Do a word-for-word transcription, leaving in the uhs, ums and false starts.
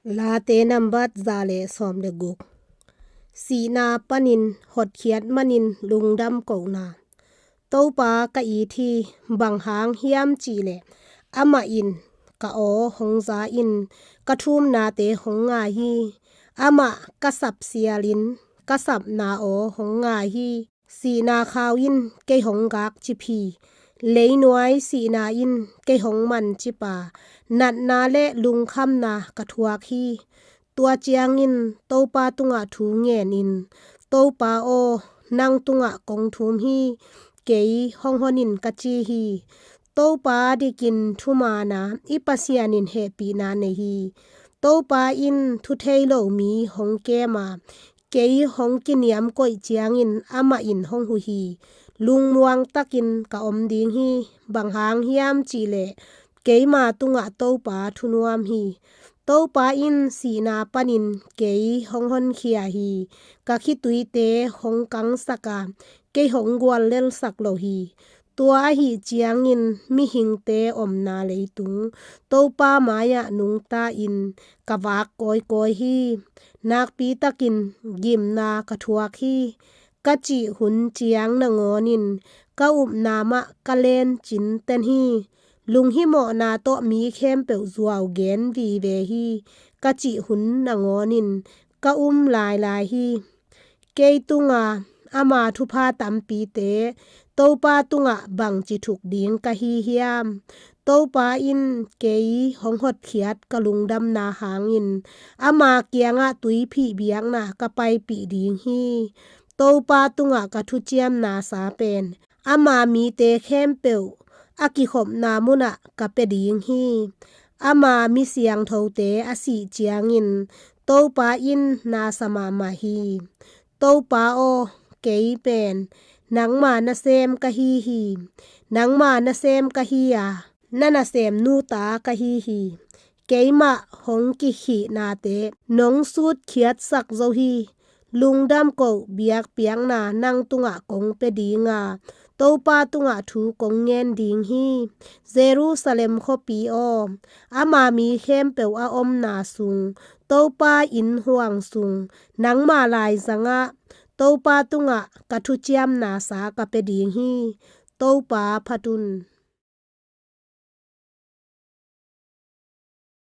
Late nambat za le sawm le guk. Sihna panin hotkhiat manin lungdam kohna. Topa ka it hi, bang hang hiam cihleh amah in ka aw hong za in, ka thumnate hong ngai hi. Amah ka sapsialin ka sapna aw hong ngai hi. Sihna khau in kei hong gakcip hi. Leinuai sihna in kei hong mancip a, natna le lungkhamna ka thuak hi. Tua ciangin Topa tungah thu ngenin, Topa aw, nang tungah kong thum hi. Kei hong hon in, ka ci hi. Topa dikin thumaana i Pasian in hehpihna nei hi. Topa in thu thei lo mi hong kem a, kei hong kiniam koih ciangin amah in hong huh hi. Lungmuang takin ka om ding hi. Bang hang hiam cihleh keima tungah Topa thunuam hi. Topa in sihna panin kei hong honkhia hi. Ka khituite hong kangsak a, kei hong guallelsak lo hi. Tua ahih ciangin mihingte omna leitung Topa mai-ah nungta-in ka vak kawikawi hi. Nakpi takin gimna ka thuak hi. Ka cih hun ciang nangawnin ka upna mah ka lencin ten hi. Lunghimawhna tawh mi khempeuh zuau gen vive hi, ka cih hun nangawnin ka um lailai hi. Kei tunga ama thupha tampite Topa tungah bangci thuk ding ka hi hiam? Topa in kei hong hotkhiat ka lungdamna hangin ama kiangah tuiphih biakna ka paipih ding hi. Topa tungah ka thuciamna sa pen ama mite khempeuh a kikhopna munah ka pia ding hi. Ama mi siangthote a sih ciangin Topa in na sa mahmah hi. Topa aw, kei pen nangma nasem ka hi hi. Nangma nasem ka hi a, na nasemnu ta ka hi hi. Keimah hong kikhihnate nong sutkhiatsak zo hi. Lungdam koh biakpiakna nang tungah kong pia ding a, Topa tungah thu kong ngen ding hi. Jerusalem khuapi aw, ama mi khempeuh a omna sung, Topa inn huang sung, nangma laizangah Topa tungah ka thuciamna sa ka pia ding hi. Topa phat un.